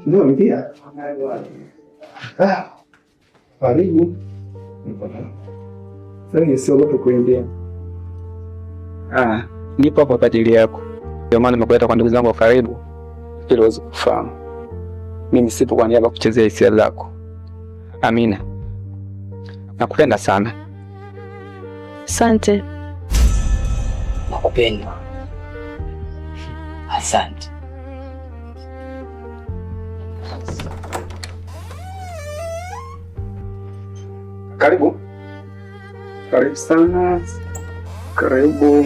Ndio pia. Ah. Karibu. Sasa nisiogope kuingia. Ah, nipo hapa kwa ajili yako. Ndio maana nimekuleta kwa ndugu zangu wa karibu ili uweze kufahamu. Mimi sipo kwa niaba kuchezea hisia zako. Amina. Nakupenda sana. Asante. Nakupenda. Asante. Karibu. Karibu sana. Karibu.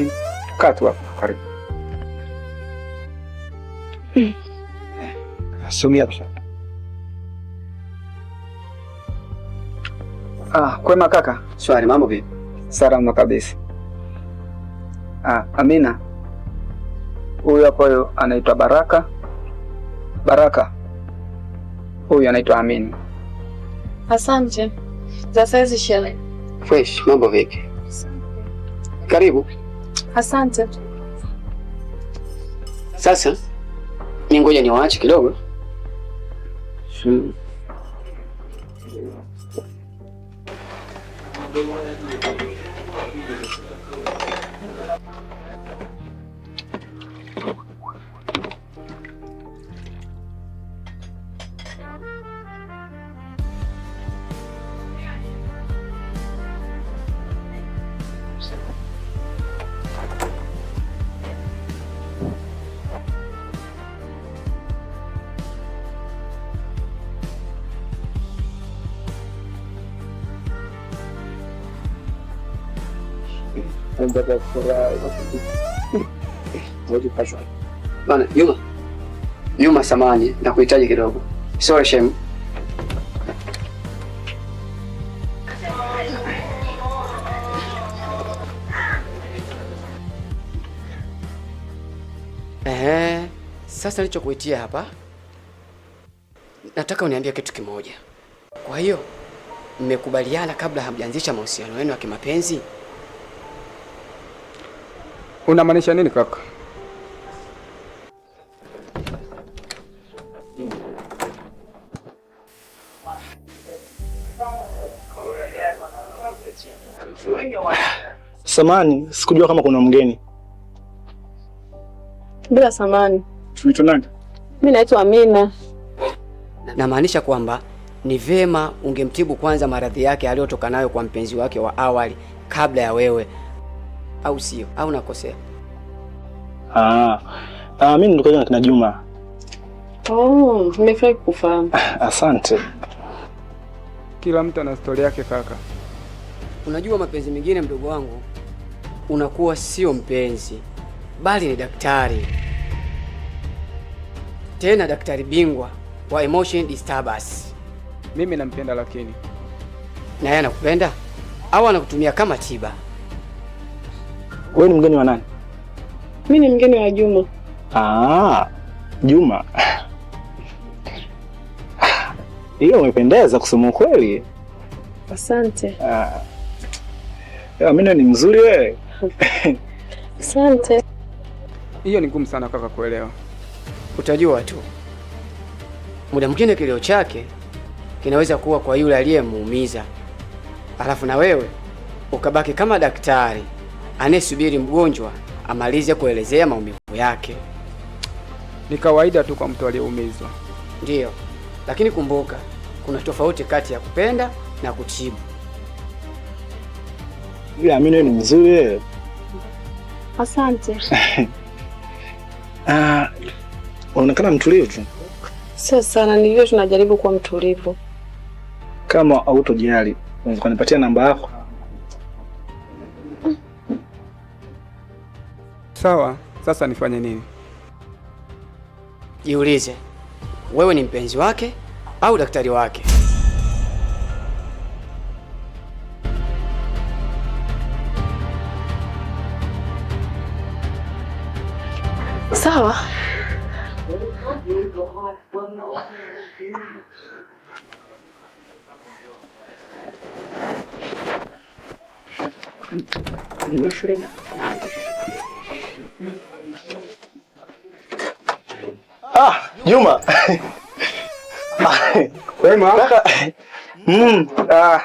Kaa tu hapa. Karibu. Sumia. Ah, kwema kaka. Shwari, mambo vipi? Salama kabisa. Ah, Amina. Huyu hapo anaitwa Baraka. Baraka. Huyu anaitwa Amina. Asante. Za saizi Shele. Fresh, mambo vipi? Karibu. Asante. Sasa mi ngoja niwaache kidogo. Bana, Juma. Juma, samahani, nakuhitaji kidogo. Sorry Shem. Ehe, sasa nilichokuitia hapa nataka uniambie kitu kimoja. Kwa hiyo mmekubaliana kabla hamjaanzisha mahusiano yenu ya kimapenzi? Unamaanisha nini kaka? Samani, sikujua kama kuna mgeni. Bila samani. Tunaitwa nani? Mimi naitwa Amina. Namaanisha kwamba ni vema ungemtibu kwanza maradhi yake aliyotoka nayo kwa mpenzi wake wa awali kabla ya wewe, au sio? Au nakosea? Ah, mimi ndio na kina Juma. Oh, nimefurahi kukufahamu. Asante. Kila mtu ana stori yake kaka. Unajua mapenzi mengine, mdogo wangu, unakuwa sio mpenzi bali ni daktari, tena daktari bingwa wa emotion disturbance. Mimi nampenda, lakini na yeye anakupenda au anakutumia kama tiba? Wewe ni mgeni wa nani? Mimi ni mgeni wa Juma. Ah, Juma. Hiyo umependeza kusema ukweli. Asante. Ah. Amina ni mzuri wewe. Asante. Hiyo ni ngumu sana kaka kuelewa. Utajua tu muda mwingine kilio chake kinaweza kuwa kwa yule aliyemuumiza, alafu na wewe ukabaki kama daktari anayesubiri mgonjwa amalize kuelezea maumivu yake. Ni kawaida tu kwa mtu aliyeumizwa. Ndiyo, lakini kumbuka kuna tofauti kati ya kupenda na kutibu. Yule Amina ni mzuri wewe. Asante. Ah, unaonekana mtulivu. Sio sana, nilivyo tunajaribu kuwa mtulivu. Kama hautojali, unaweza kunipatia namba yako? Sawa, sasa nifanye nini? Jiulize, wewe ni mpenzi wake au daktari wake? Sawa. Ah, Juma. Kwema? Kaka. Ah,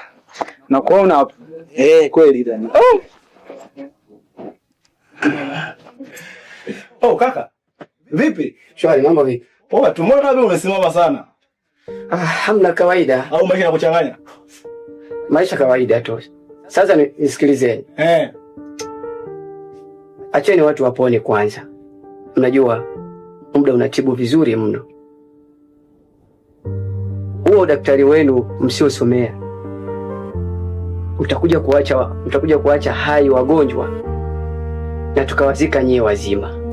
nakuona hapo. Eh, kweli dani. Oh. Oh, kaka. Vipi? Shwari, mambo vipi? Poa, tumeona wewe umesimama sana. Ah, hamna kawaida. Au maisha yanakuchanganya? Maisha kawaida tu. Sasa nisikilizeni. Eh. Acheni watu wapone kwanza. Mnajua muda unatibu vizuri mno. Huo udaktari wenu msiosomea mtakuja kuacha hai wagonjwa na tukawazika nyie wazima.